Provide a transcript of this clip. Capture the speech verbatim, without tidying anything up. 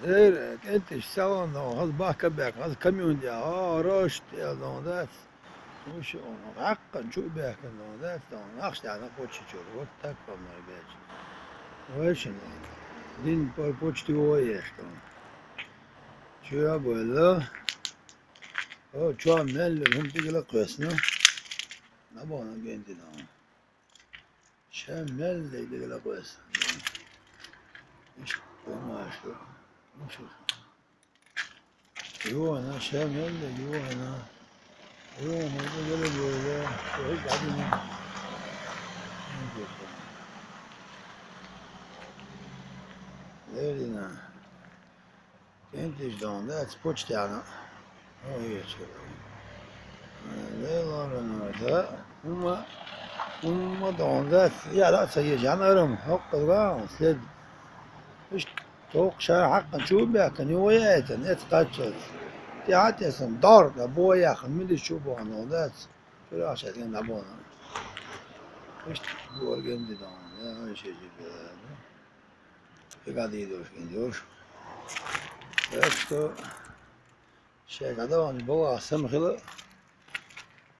Зер, кӀентӀаш салон дон, хаза бахка баьхка, хаза камион дя, а, рош тӀе дон дац. Уж он хьаккхана чу баьхкина дон дац, дон нахаш дяна кхочи чур, вот так вам мой бэч. Вайшин дин по-, почти воеш дон. Чу я бойла. О, чу мел, хум тигла квесна. На бона генди дон. Ша мел дегла квесна. Иш помашка. Юана, шамал, юана. Юана, геле геле. Ой, гадина. Лерина. КӀентӀаш дон дац, почтяна. Ой, ече. Лелорана да. Ума, ума дон дац. Я да, са ежан арам. Хоккалга, след. Иш Тохк ша хьаккхана чу баьхкина, юха яйтана, эца кхаччалц. ТӀехьа тесна, дор, да бо яхана, милис чу бохана, дац. Чура ахча дина дӀабохана. Иштта бо организована, да, ой, ши жи бе, да. Фига дидош, гиндош. Так что, шега да он бо, а сам хила.